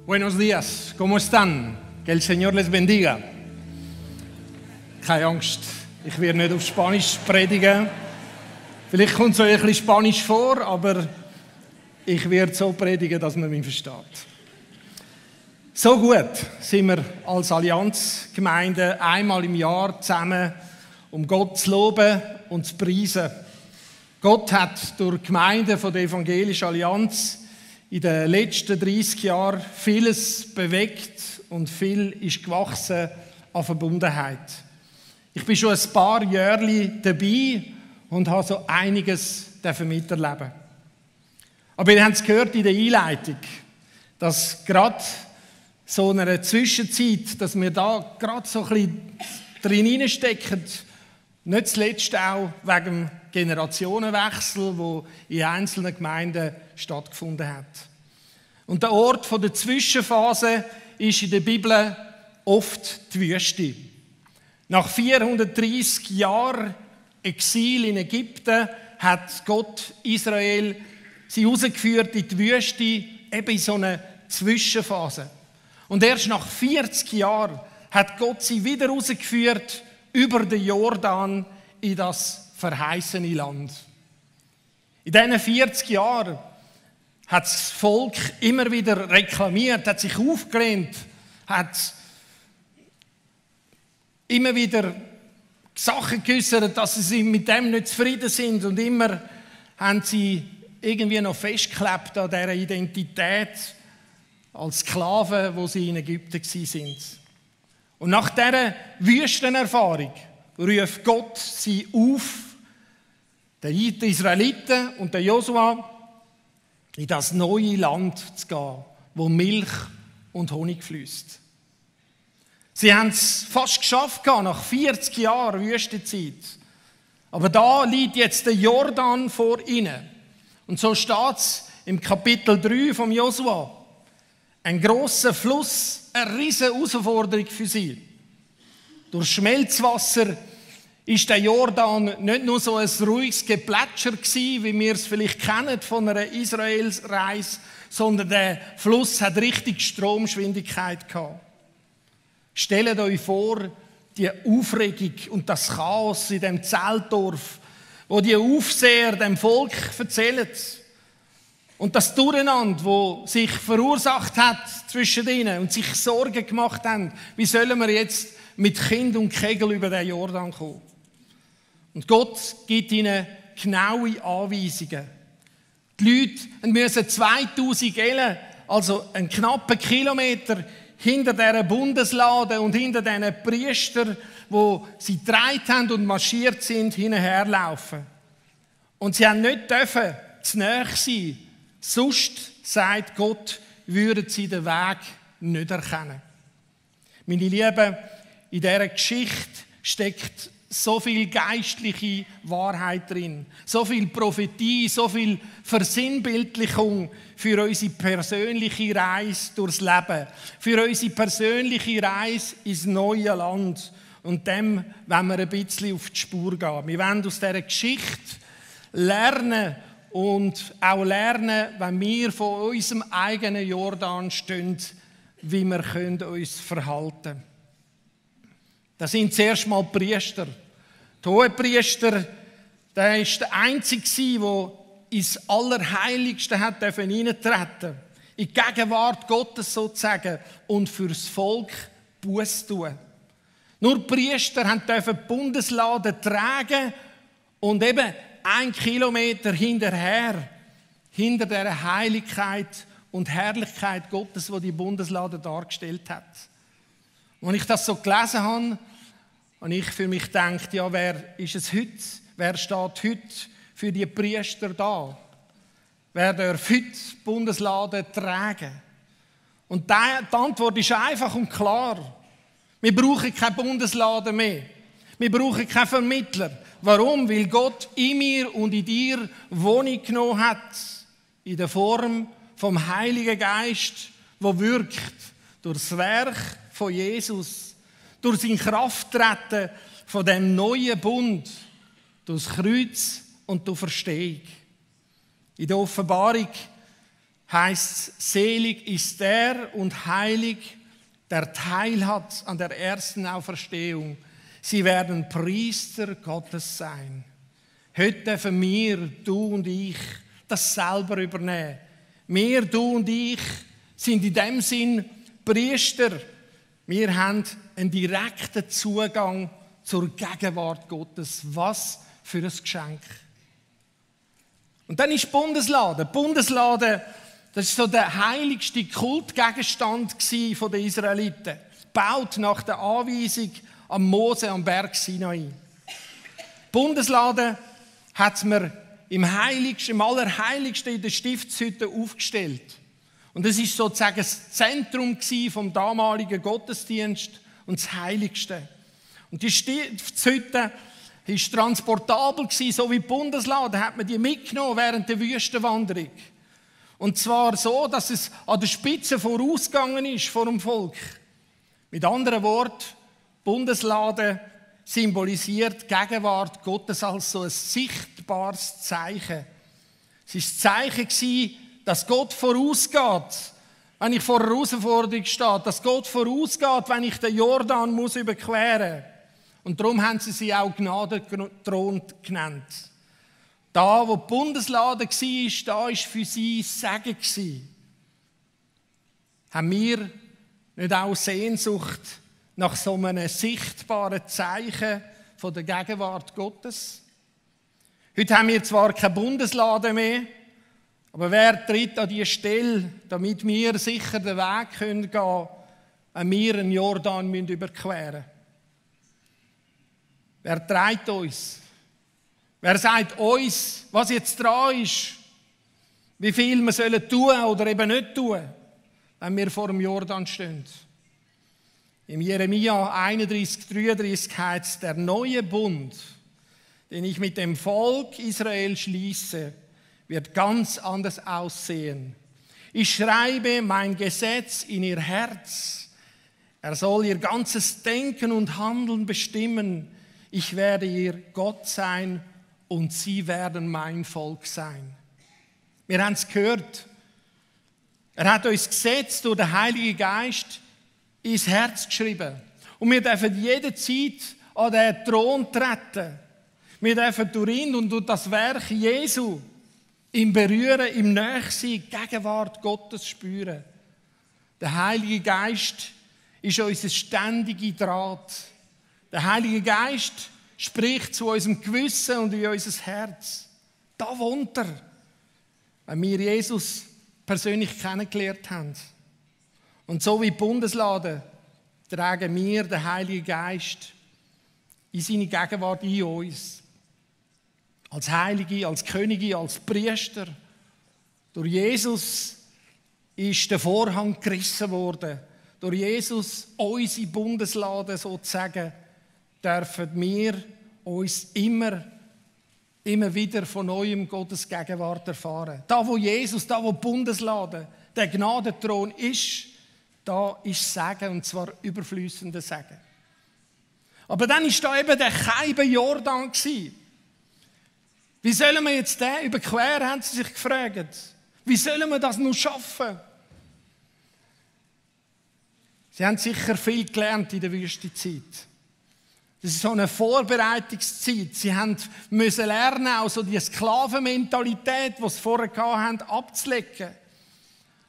Buenos días, ¿cómo están? Que el Señor les bendiga. Keine Angst, ich werde nicht auf Spanisch predigen. Vielleicht kommt es euch ein bisschen Spanisch vor, aber ich werde so predigen, dass man mich versteht. So gut sind wir als Allianzgemeinde einmal im Jahr zusammen, um Gott zu loben und zu preisen. Gott hat durch die Gemeinde von der Evangelischen Allianz in den letzten 30 Jahren vieles bewegt und viel ist gewachsen an Verbundenheit. Ich bin schon ein paar Jahre dabei und habe so einiges miterleben. Aber ihr habt es gehört in der Einleitung, dass gerade so in einer Zwischenzeit, dass wir da gerade so ein bisschen drin stecken, nicht zuletzt auch wegen dem Generationenwechsel, der in einzelnen Gemeinden stattgefunden hat. Und der Ort der Zwischenphase ist in der Bibel oft die Wüste. Nach 430 Jahren Exil in Ägypten hat Gott Israel sie herausgeführt in die Wüste, eben in so eine Zwischenphase. Und erst nach 40 Jahren hat Gott sie wieder herausgeführt über den Jordan in das verheißene Land. In diesen 40 Jahren hat das Volk immer wieder reklamiert, hat sich aufgelehnt, hat immer wieder Sachen geäussert, dass sie mit dem nicht zufrieden sind, und immer haben sie irgendwie noch festgeklebt an dieser Identität als Sklaven, wo sie in Ägypten waren. Und nach dieser Wüstenerfahrung ruft Gott sie auf, den Israeliten und den Josua, in das neue Land zu gehen, wo Milch und Honig fließt. Sie haben es fast geschafft nach 40 Jahren Wüstenzeit. Aber da liegt jetzt der Jordan vor ihnen. Und so steht es im Kapitel 3 vom Josua. Ein grosser Fluss, eine riesige Herausforderung für sie. Durch Schmelzwasser ist der Jordan nicht nur so ein ruhiges Geplätscher gewesen, wie wir es vielleicht kennen von einer Israelsreise, sondern der Fluss hat richtig Stromgeschwindigkeit gehabt. Stellt euch vor, die Aufregung und das Chaos in dem Zeltdorf, wo die Aufseher dem Volk erzählen. Und das Durcheinander, das sich verursacht hat zwischen ihnen und sich Sorgen gemacht haben, wie sollen wir jetzt mit Kind und Kegel über den Jordan kommen? Und Gott gibt ihnen genaue Anweisungen. Die Leute müssen 2000 Ellen, also einen knappen Kilometer, hinter dieser Bundeslade und hinter diesen Priestern, die sie getragen haben und marschiert sind, hinterherlaufen. Und sie haben nicht dürfen zu nahe sein. Sonst, sagt Gott, würden sie den Weg nicht erkennen. Meine Lieben, in dieser Geschichte steckt so viel geistliche Wahrheit drin, so viel Prophetie, so viel Versinnbildlichung für unsere persönliche Reise durchs Leben, für unsere persönliche Reise ins neue Land. Und dem wollen wir ein bisschen auf die Spur gehen. Wir wollen aus dieser Geschichte lernen und auch lernen, wenn wir von unserem eigenen Jordan stehen, wie wir uns verhalten können. Das sind zuerst mal die Priester. Der Hohepriester, der war der Einzige, der ins Allerheiligste hineintreten durfte. In die Gegenwart Gottes sozusagen und für das Volk Buße tun. Nur die Priester durften die Bundeslade tragen und eben 1 Kilometer hinterher, hinter der Heiligkeit und Herrlichkeit Gottes, die die Bundeslade dargestellt hat. Als ich das so gelesen habe, habe ich für mich gedacht, ja, wer ist es heute? Wer steht heute für die Priester da? Wer darf heute die Bundeslade tragen? Und die Antwort ist einfach und klar. Wir brauchen keine Bundeslade mehr. Wir brauchen keinen Vermittler. Warum? Weil Gott in mir und in dir Wohnung genommen hat, in der Form vom Heiligen Geist, der wirkt durch das Werk von Jesus, durch sein Krafttreten von dem neuen Bund, durch das Kreuz und die Verstehung. In der Offenbarung heißt, selig ist der und heilig, der Teil hat an der ersten Auferstehung. Sie werden Priester Gottes sein. Heute dürfen wir, du und ich, das selber übernehmen. Wir, du und ich, sind in dem Sinn Priester. Wir haben einen direkten Zugang zur Gegenwart Gottes. Was für ein Geschenk. Und dann ist Bundeslade. Bundeslade, das ist so der heiligste Kultgegenstand der Israeliten. Gebaut nach der Anweisung am Mose am Berg Sinai. Bundeslade hat man im Allerheiligsten in der Stiftshütte aufgestellt. Und es ist sozusagen das Zentrum vom damaligen Gottesdienst und das Heiligste. Und die Stiftshütte war transportabel, so wie die Bundeslade, hat man die mitgenommen während der Wüstenwanderung. Und zwar so, dass es an der Spitze vorausgegangen ist vor dem Volk. Mit anderen Worten, Bundeslade symbolisiert die Gegenwart Gottes als so ein sichtbares Zeichen. Es war das Zeichen, dass Gott vorausgeht, wenn ich vor einer Herausforderung stehe, dass Gott vorausgeht, wenn ich den Jordan muss überqueren muss. Und darum haben sie auch Gnadenthron genannt. Da, wo die Bundeslade war, da war für sie Segen. Haben wir nicht auch Sehnsucht nach so einem sichtbaren Zeichen von der Gegenwart Gottes? Heute haben wir zwar keine Bundeslade mehr, aber wer tritt an diese Stelle, damit wir sicher den Weg gehen können, wenn wir einen Jordan überqueren müssen? Wer trägt uns? Wer sagt uns, was jetzt dran ist? Wie viel wir sollen tun oder eben nicht tun, wenn wir vor dem Jordan stehen? Im Jeremia 31,33 heißt es, der neue Bund, den ich mit dem Volk Israel schließe, wird ganz anders aussehen. Ich schreibe mein Gesetz in ihr Herz. Er soll ihr ganzes Denken und Handeln bestimmen. Ich werde ihr Gott sein und sie werden mein Volk sein. Wir haben es gehört. Er hat uns Gesetz durch den Heiligen Geist ins Herz geschrieben. Und wir dürfen jederzeit an den Thron treten. Wir dürfen durch ihn und durch das Werk Jesu im Berühren, im Nächsein, die Gegenwart Gottes spüren. Der Heilige Geist ist unser ständiger Draht. Der Heilige Geist spricht zu unserem Gewissen und in unser Herz. Da wohnt er, wenn wir Jesus persönlich kennengelernt haben. Und so wie die Bundeslade tragen wir den Heiligen Geist in seine Gegenwart in uns. Als Heilige, als Könige, als Priester. Durch Jesus ist der Vorhang gerissen worden. Durch Jesus, unsere Bundeslade sozusagen, dürfen wir uns immer wieder von neuem Gottes Gegenwart erfahren. Da, wo Jesus, da, wo die Bundeslade, der Gnadenthron ist, da ist Segen, und zwar überfließender Segen. Aber dann war da eben der Keibe Jordan. Wie sollen wir jetzt den überqueren, haben sie sich gefragt. Wie sollen wir das nur schaffen? Sie haben sicher viel gelernt in der Wüstenzeit. Das ist so eine Vorbereitungszeit. Sie müssen lernen, auch so die Sklavenmentalität, die sie vorher hatten, abzulegen.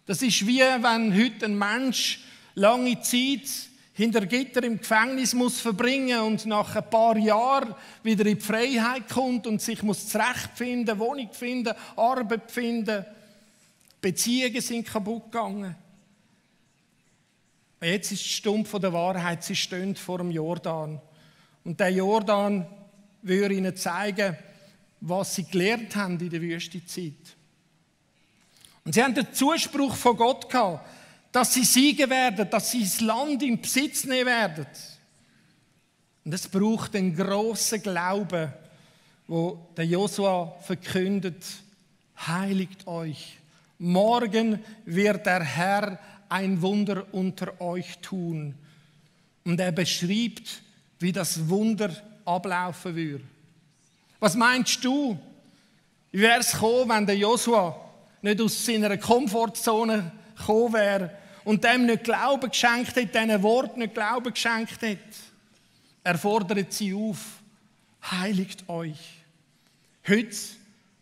Das ist wie wenn heute ein Mensch lange Zeit hinter Gitter im Gefängnis muss verbringen und nach ein paar Jahren wieder in die Freiheit kommt und sich muss zurechtfinden, Wohnung finden, Arbeit finden. Beziehungen sind kaputt gegangen. Und jetzt ist die Stunde von der Wahrheit, sie stehen vor dem Jordan. Und der Jordan würde ihnen zeigen, was sie gelernt haben in der Wüstenzeit. Und sie haben den Zuspruch von Gott gehabt, dass sie siegen werden, dass sie das Land in Besitz nehmen werden. Und es braucht einen grossen Glauben, wo der Josua verkündet: Heiligt euch. Morgen wird der Herr ein Wunder unter euch tun. Und er beschreibt, wie das Wunder ablaufen würde. Was meinst du? Wie wäre es gekommen, wenn der Josua nicht aus seiner Komfortzone gekommen wäre und dem nicht Glauben geschenkt hätte, diesen Wort nicht Glauben geschenkt hätte. Er fordert sie auf, heiligt euch. Heute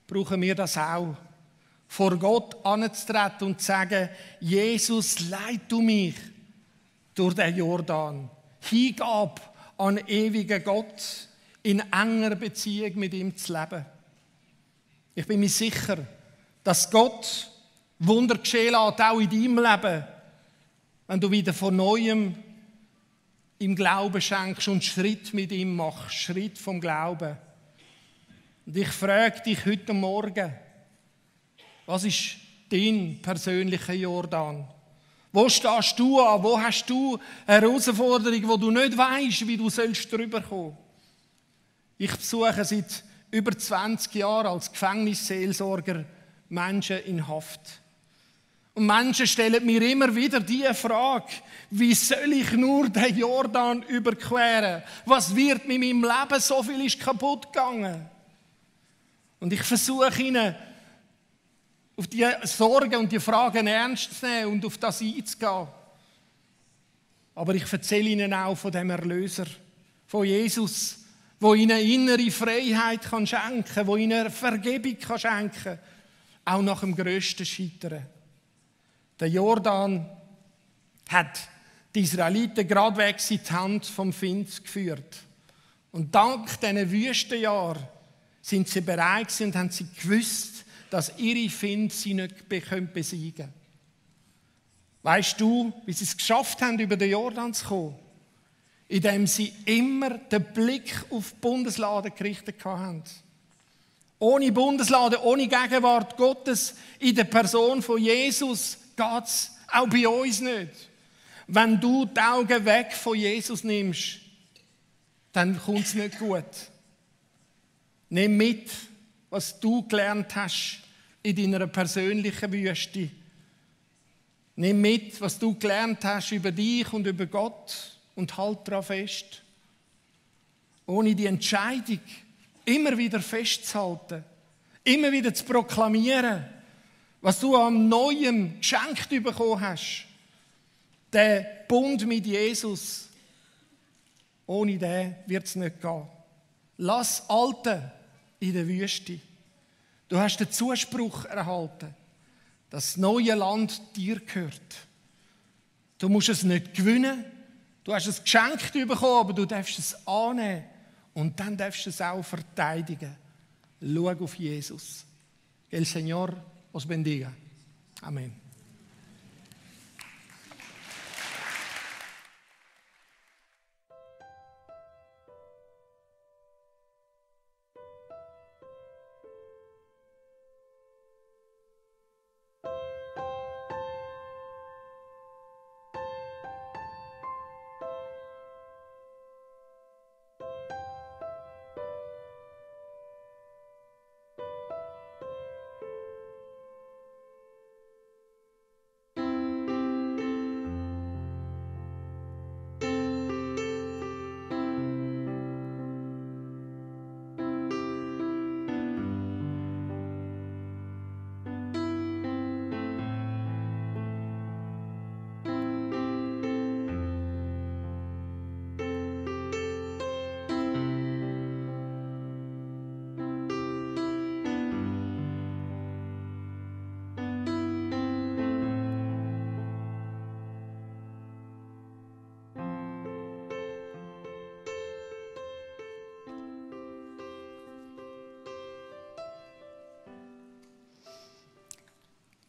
brauchen wir das auch. Vor Gott anzutreten und zu sagen, Jesus, leite du mich durch den Jordan. Hingabe an den ewigen Gott, in enger Beziehung mit ihm zu leben. Ich bin mir sicher, dass Gott Wunder geschehen lässt, auch in deinem Leben, wenn du wieder von Neuem im Glauben schenkst und Schritt mit ihm machst, Schritt vom Glauben. Und ich frage dich heute Morgen, was ist dein persönlicher Jordan? Wo stehst du an? Wo hast du eine Herausforderung, wo du nicht weißt, wie du drüber kommen sollst? Ich besuche seit über 20 Jahren als Gefängnisseelsorger Menschen in Haft. Und Menschen stellen mir immer wieder die Frage, wie soll ich nur den Jordan überqueren? Was wird mit meinem Leben? So viel ist kaputt gegangen. Und ich versuche ihnen, auf die Sorgen und die Fragen ernst zu nehmen und auf das einzugehen. Aber ich erzähle ihnen auch von dem Erlöser, von Jesus, der ihnen innere Freiheit schenken kann, der ihnen Vergebung schenken kann, auch nach dem grössten Scheitern. Der Jordan hat die Israeliten geradewegs in die Hand vom Find geführt. Und dank diesen Wüstenjahren sind sie bereit gewesen und haben sie gewusst, dass ihre Feinde sie nicht besiegen können. Weißt du, wie sie es geschafft haben, über den Jordan zu kommen? Indem sie immer den Blick auf die Bundeslade gerichtet haben. Ohne Bundeslade, ohne Gegenwart Gottes in der Person von Jesus geht es auch bei uns nicht. Wenn du die Augen weg von Jesus nimmst, dann kommt es nicht gut. Nimm mit, was du gelernt hast in deiner persönlichen Wüste. Nimm mit, was du gelernt hast über dich und über Gott und halt daran fest. Ohne die Entscheidung immer wieder festzuhalten, immer wieder zu proklamieren, was du am Neuem geschenkt bekommen hast, der Bund mit Jesus, ohne den wird es nicht gehen. Lass Alte in der Wüste. Du hast den Zuspruch erhalten, dass das neue Land dir gehört. Du musst es nicht gewinnen, du hast es geschenkt bekommen, aber du darfst es annehmen und dann darfst du es auch verteidigen. Schau auf Jesus. Que el Señor os bendiga. Amén.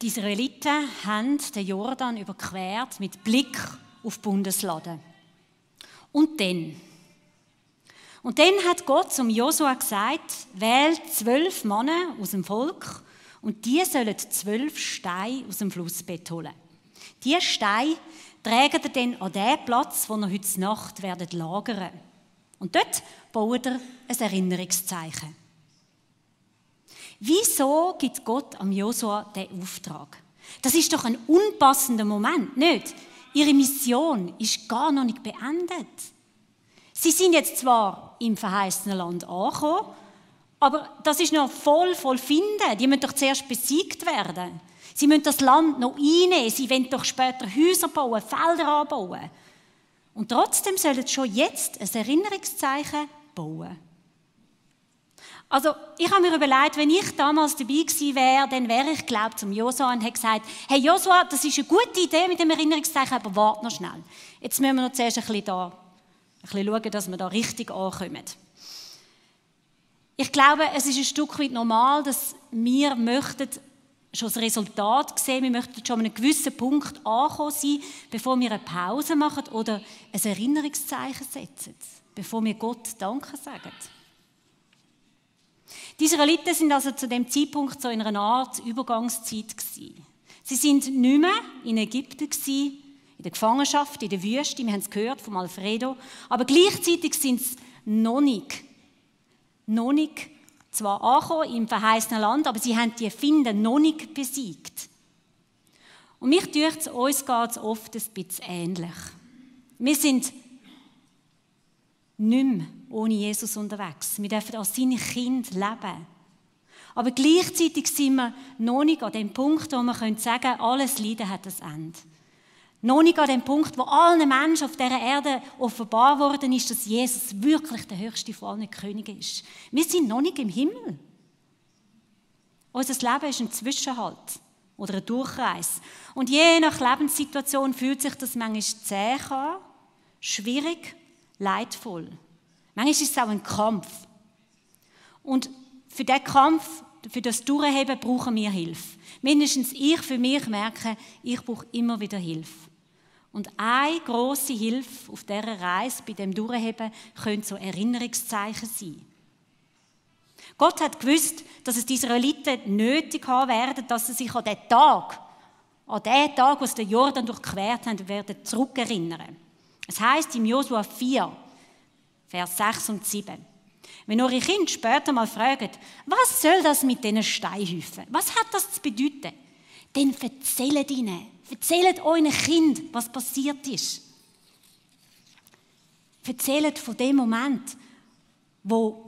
Die Israeliten haben den Jordan überquert mit Blick auf die Bundeslade. Und dann hat Gott zum Josua gesagt, wählt 12 Männer aus dem Volk und die sollen 12 Steine aus dem Flussbett holen. Diese Steine tragen ihr dann an den Platz, wo ihr heute Nacht lagern werdet. Und dort baut ihr ein Erinnerungszeichen. Wieso gibt Gott am Josua diesen Auftrag? Das ist doch ein unpassender Moment, nicht? Ihre Mission ist gar noch nicht beendet. Sie sind jetzt zwar im verheißenen Land angekommen, Aber das ist noch voll finden. Die müssen doch zuerst besiegt werden. Sie müssen das Land noch einnehmen. Sie wollen doch später Häuser bauen, Felder anbauen. Und trotzdem sollen sie schon jetzt ein Erinnerungszeichen bauen. Also, ich habe mir überlegt, wenn ich damals dabei gewesen wäre, dann wäre ich, glaube ich, zum Josua und hätte gesagt, hey Josua, das ist eine gute Idee mit dem Erinnerungszeichen, aber warte noch schnell. Jetzt müssen wir noch zuerst ein bisschen schauen, dass wir da richtig ankommen. Ich glaube, es ist ein Stück weit normal, dass wir möchten schon das Resultat sehen, wir möchten schon an einem gewissen Punkt angekommen sein, bevor wir eine Pause machen oder ein Erinnerungszeichen setzen, bevor wir Gott Danke sagen. Die Israeliten sind also zu dem Zeitpunkt so in einer Art Übergangszeit gewesen. Sie sind nicht mehr in Ägypten gewesen, in der Gefangenschaft, in der Wüste, wir haben es gehört vom Alfredo, aber gleichzeitig sind sie noch nicht zwar angekommen im verheißenen Land, aber sie haben die Feinde noch nicht besiegt. Und mich dünkt, uns geht es oft ein bisschen ähnlich. Wir sind nicht mehr ohne Jesus unterwegs. Wir dürfen als seine Kinder leben. Aber gleichzeitig sind wir noch nicht an dem Punkt, wo wir sagen können, alles Leiden hat ein Ende. Noch nicht an dem Punkt, wo allen Menschen auf dieser Erde offenbar worden ist, dass Jesus wirklich der höchste von allen Königen ist. Wir sind noch nicht im Himmel. Unser Leben ist ein Zwischenhalt oder eine Durchreise. Und je nach Lebenssituation fühlt sich das manchmal zäh an, schwierig, leidvoll. Manchmal ist es auch ein Kampf. Und für diesen Kampf, für das Durchheben, brauchen wir Hilfe. Mindestens ich für mich merke, ich brauche immer wieder Hilfe. Und eine grosse Hilfe auf dieser Reise, bei dem Durchheben, können so Erinnerungszeichen sein. Gott hat gewusst, dass es die Israeliten nötig haben werden, dass sie sich an den Tag, wo sie den Jordan durchquert haben, werden zurückerinnern. Es heisst im Josua 4, Vers 6 und 7. Wenn eure Kinder später mal fragen, was soll das mit diesen Steinhäufen? Was hat das zu bedeuten? Dann erzählt euren Kindern, was passiert ist. Erzählt von dem Moment, wo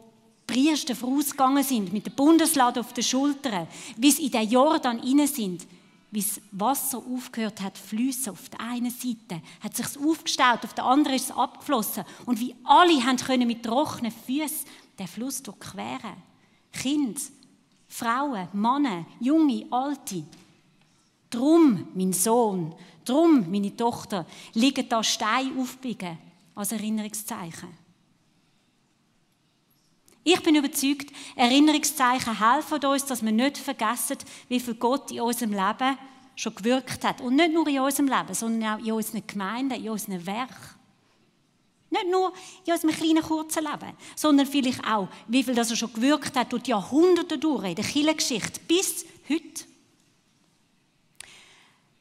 die Priester vorausgegangen sind, mit der Bundeslade auf den Schultern, wie sie in den Jordan rein sind, wie das Wasser aufgehört hat zu fliessen. Auf der einen Seite hat es sich aufgestaut, auf der anderen ist es abgeflossen. Und wie alle können mit trockenen Füßen den Fluss durchqueren. Kinder, Frauen, Männer, Junge, Alte. Drum, mein Sohn, drum, meine Tochter, liegen da Steine aufbiegen als Erinnerungszeichen. Ich bin überzeugt, Erinnerungszeichen helfen uns, dass wir nicht vergessen, wie viel Gott in unserem Leben schon gewirkt hat. Und nicht nur in unserem Leben, sondern auch in unseren Gemeinden, in unseren Werken. Nicht nur in unserem kleinen, kurzen Leben, sondern vielleicht auch, wie viel das er schon gewirkt hat durch die Jahrhunderte durch, in der Kirchengeschichte, bis heute.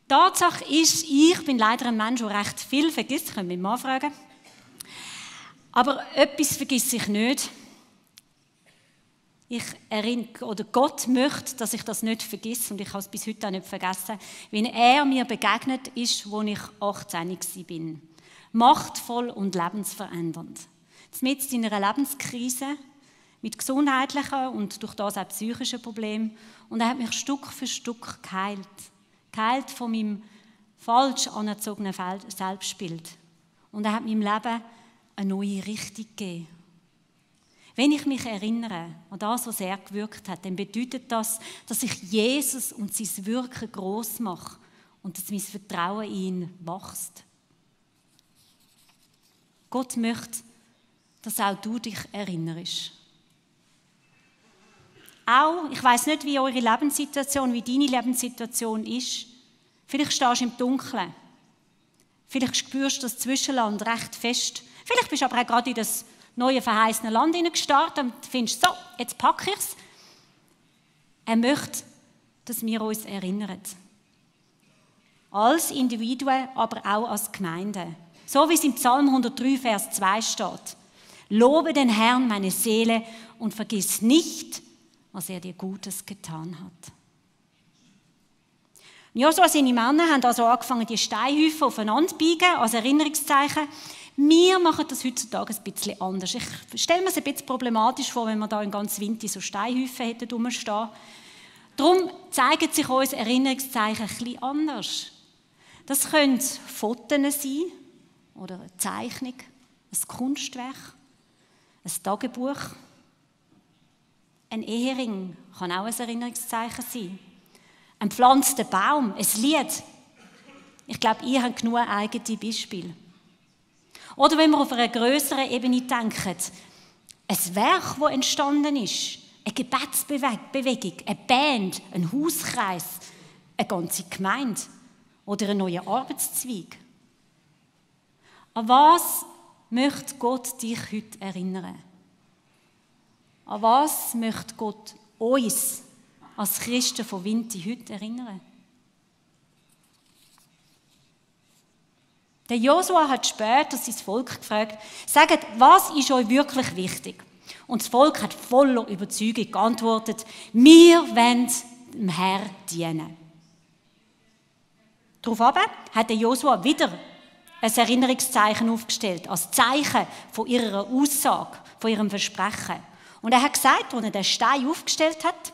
Tatsache ist, ich bin leider ein Mensch, der recht viel vergisst. Könnt ihr mich mal fragen. Aber etwas vergesse ich nicht. Gott möchte, dass ich das nicht vergesse, und ich habe es bis heute auch nicht vergessen, wenn er mir begegnet ist, als ich 18 war. Machtvoll und lebensverändernd. Mitten in einer Lebenskrise, mit gesundheitlichen und durch das auch psychischen Problemen. Und er hat mich Stück für Stück geheilt. Geheilt von meinem falsch anerzogenen Selbstbild. Und er hat meinem Leben eine neue Richtung gegeben. Wenn ich mich erinnere an das, was er gewirkt hat, dann bedeutet das, dass ich Jesus und sein Wirken gross mache und dass mein Vertrauen in ihn wächst. Gott möchte, dass auch du dich erinnerst. Auch, ich weiss nicht, wie eure Lebenssituation, wie deine Lebenssituation ist. Vielleicht stehst du im Dunkeln. Vielleicht spürst du das Zwischenland recht fest. Vielleicht bist du aber auch gerade in das neue verheißene Land hineingestartet und findest, so, jetzt packe ich es. Er möchte, dass wir uns erinnern. Als Individuen, aber auch als Gemeinde. So wie es im Psalm 103, Vers 2 steht. Lobe den Herrn, meine Seele, und vergiss nicht, was er dir Gutes getan hat. Josua, seine Männer haben also angefangen, die Steinhäufen aufeinander zu biegen, als Erinnerungszeichen. Wir machen das heutzutage ein bisschen anders. Ich stelle mir es ein bisschen problematisch vor, wenn wir da in ganz Winter so Steinhäufen hätten rumstehen. Darum zeigen sich uns Erinnerungszeichen ein bisschen anders. Das können Fotos sein oder eine Zeichnung, ein Kunstwerk, ein Tagebuch. Ein Ehering kann auch ein Erinnerungszeichen sein. Ein gepflanzter Baum, ein Lied. Ich glaube, ihr habt genug eigene Beispiele. Oder wenn wir auf einer grösseren Ebene denken, ein Werk, das entstanden ist, eine Gebetsbewegung, eine Band, ein Hauskreis, eine ganze Gemeinde oder ein neuer Arbeitszweig. An was möchte Gott dich heute erinnern? An was möchte Gott uns als Christen von Winti heute erinnern? Der Josua hat später sein Volk gefragt, sagt, was ist euch wirklich wichtig? Und das Volk hat voller Überzeugung geantwortet, wir wollen dem Herrn dienen. Daraufhin hat der Josua wieder ein Erinnerungszeichen aufgestellt, als Zeichen von ihrer Aussage, von ihrem Versprechen. Und er hat gesagt, als er den Stein aufgestellt hat,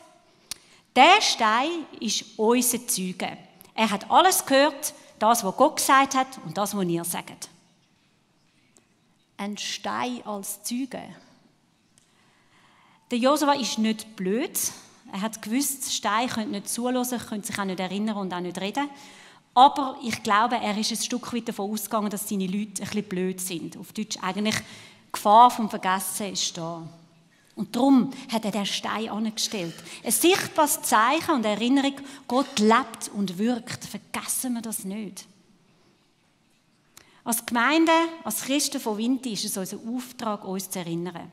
der Stein ist unser Zeuge. Er hat alles gehört, das, was Gott gesagt hat und das, was ihr sagt. Ein Stein als Zeuge. Der Josua ist nicht blöd. Er hat gewusst, Steine können nicht zuhören, können sich auch nicht erinnern und auch nicht reden. Aber ich glaube, er ist ein Stück weit davon ausgegangen, dass seine Leute ein bisschen blöd sind. Auf Deutsch eigentlich, die Gefahr vom Vergessen ist da. Und darum hat er den Stein angestellt. Ein sichtbares Zeichen und Erinnerung, Gott lebt und wirkt. Vergessen wir das nicht. Als Gemeinde, als Christen von Winti ist es unser Auftrag, uns zu erinnern.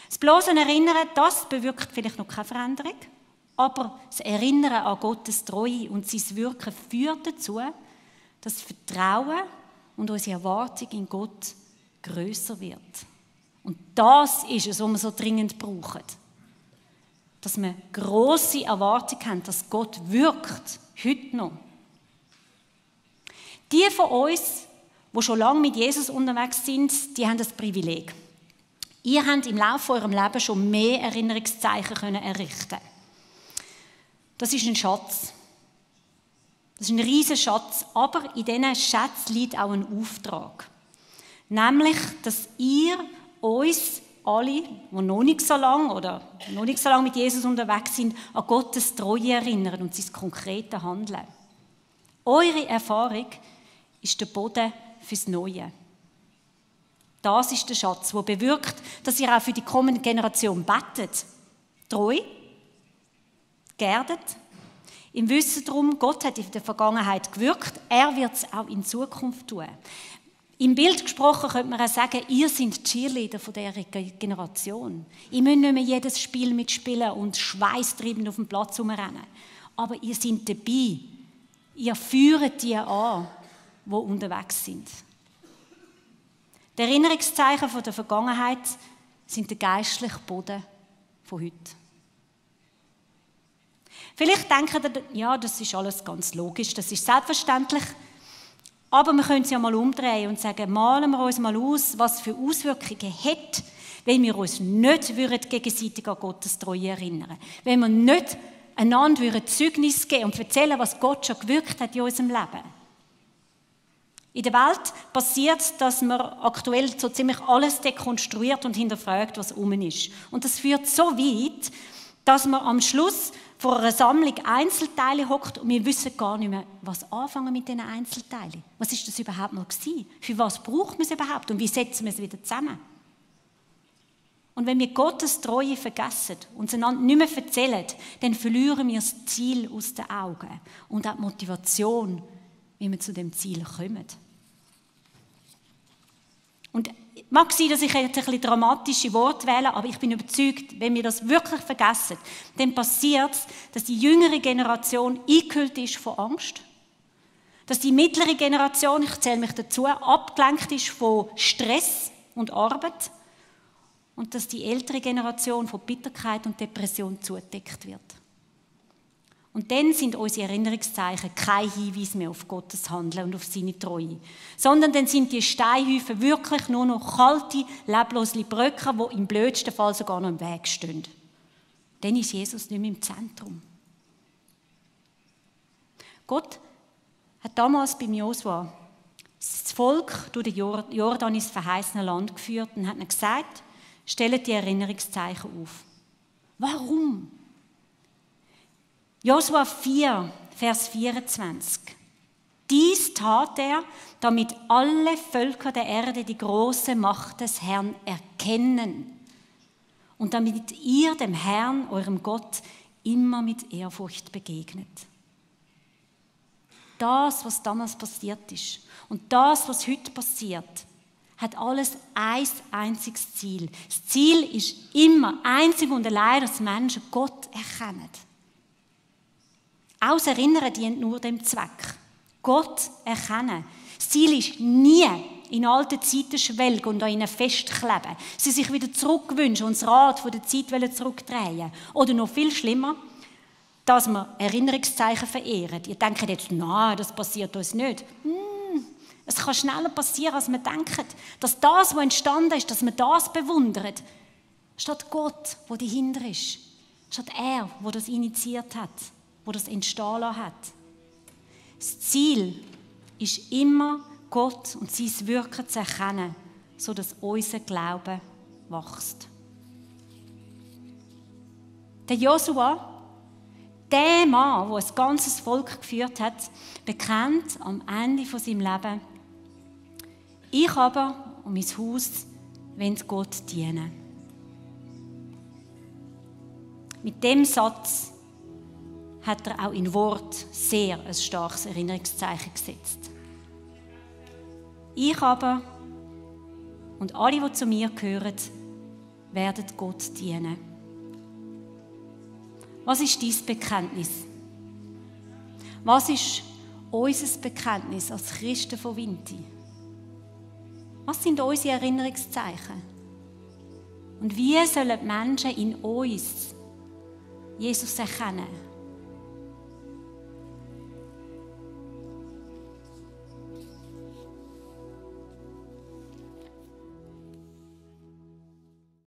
Das bloße Erinnern, das bewirkt vielleicht noch keine Veränderung, aber das Erinnern an Gottes Treue und sein Wirken führt dazu, dass das Vertrauen und unsere Erwartung in Gott grösser wird. Und das ist es, was wir so dringend brauchen. Dass wir grosse Erwartung haben, dass Gott wirkt, heute noch. Die von uns, die schon lange mit Jesus unterwegs sind, die haben das Privileg. Ihr habt im Laufe eurem Leben schon mehr Erinnerungszeichen errichten. Das ist ein Schatz. Das ist ein riesiger Schatz, aber in diesen Schätzen liegt auch ein Auftrag. Nämlich, dass ihr uns alle, die noch nicht so lange mit Jesus unterwegs sind, an Gottes Treue erinnern und sein konkrete Handeln. Eure Erfahrung ist der Boden fürs Neue. Das ist der Schatz, der bewirkt, dass ihr auch für die kommende Generation betet. Treu, geerdet, im Wissen darum, Gott hat in der Vergangenheit gewirkt, er wird es auch in Zukunft tun. Im Bild gesprochen könnte man auch sagen, ihr seid die Cheerleader von dieser Generation. Ihr müsst nicht mehr jedes Spiel mitspielen und schweißtriebend auf dem Platz herumrennen. Aber ihr seid dabei. Ihr führt die an, die unterwegs sind. Die Erinnerungszeichen von der Vergangenheit sind der geistliche Boden von heute. Vielleicht denkt ihr, ja, das ist alles ganz logisch, das ist selbstverständlich. Aber wir können es ja mal umdrehen und sagen, malen wir uns mal aus, was für Auswirkungen hat, wenn wir uns nicht gegenseitig an Gottes Treue erinnern. Wenn wir nicht einander Zeugnis geben und erzählen, was Gott schon gewirkt hat in unserem Leben. In der Welt passiert es, dass man aktuell so ziemlich alles dekonstruiert und hinterfragt, was um ist. Und das führt so weit, dass man am Schluss vor einer Sammlung Einzelteile hockt und wir wissen gar nicht mehr, was anfangen mit diesen Einzelteilen. Was ist das überhaupt noch gewesen? Für was braucht man es überhaupt und wie setzen wir es wieder zusammen? Und wenn wir Gottes Treue vergessen und es einander nicht mehr erzählen, dann verlieren wir das Ziel aus den Augen und auch die Motivation, wie wir zu dem Ziel kommen. Und mag sein, dass ich jetzt ein bisschen dramatische Worte wähle, aber ich bin überzeugt, wenn wir das wirklich vergessen, dann passiert es, dass die jüngere Generation eingehüllt ist von Angst, dass die mittlere Generation, ich zähle mich dazu, abgelenkt ist von Stress und Arbeit und dass die ältere Generation von Bitterkeit und Depression zugedeckt wird. Und dann sind unsere Erinnerungszeichen kein Hinweis mehr auf Gottes Handeln und auf seine Treue. Sondern dann sind die Steinhäufen wirklich nur noch kalte, leblose Bröcke, die im blödsten Fall sogar noch im Weg stehen. Dann ist Jesus nicht mehr im Zentrum. Gott hat damals beim Josua das Volk durch den Jordan ins verheißene Land geführt und hat ihnen gesagt, stellt die Erinnerungszeichen auf. Warum? Josua 4, Vers 24. Dies tat er, damit alle Völker der Erde die große Macht des Herrn erkennen und damit ihr dem Herrn, eurem Gott, immer mit Ehrfurcht begegnet. Das, was damals passiert ist und das, was heute passiert, hat alles ein einziges Ziel. Das Ziel ist immer einzig und allein, dass Menschen Gott erkennen. Auch das Erinnern dient nur dem Zweck. Gott erkennen. Das Ziel ist nie in alten Zeiten schwelgen und an ihnen festkleben. Sie sich wieder zurückwünschen und das Rad von der Zeit zurückdrehen. Oder noch viel schlimmer, dass wir Erinnerungszeichen verehren. Ihr denkt jetzt, nein, das passiert uns nicht. Es kann schneller passieren, als wir denken. Dass das, was entstanden ist, dass wir das bewundern. Statt Gott, der dahinter ist. Statt er, der das initiiert hat, der das entstehen lassen hat. Das Ziel ist immer, Gott und sein Wirken zu erkennen, sodass unser Glaube wächst. Der Josua, der Mann, der ein ganzes Volk geführt hat, bekennt am Ende von seinem Leben: Ich aber und mein Haus wollen Gott dienen. Mit dem Satz hat er auch in Wort sehr ein starkes Erinnerungszeichen gesetzt. Ich aber und alle, die zu mir gehören, werden Gott dienen. Was ist dein Bekenntnis? Was ist unser Bekenntnis als Christen von Vinti? Was sind unsere Erinnerungszeichen? Und wie sollen die Menschen in uns Jesus erkennen?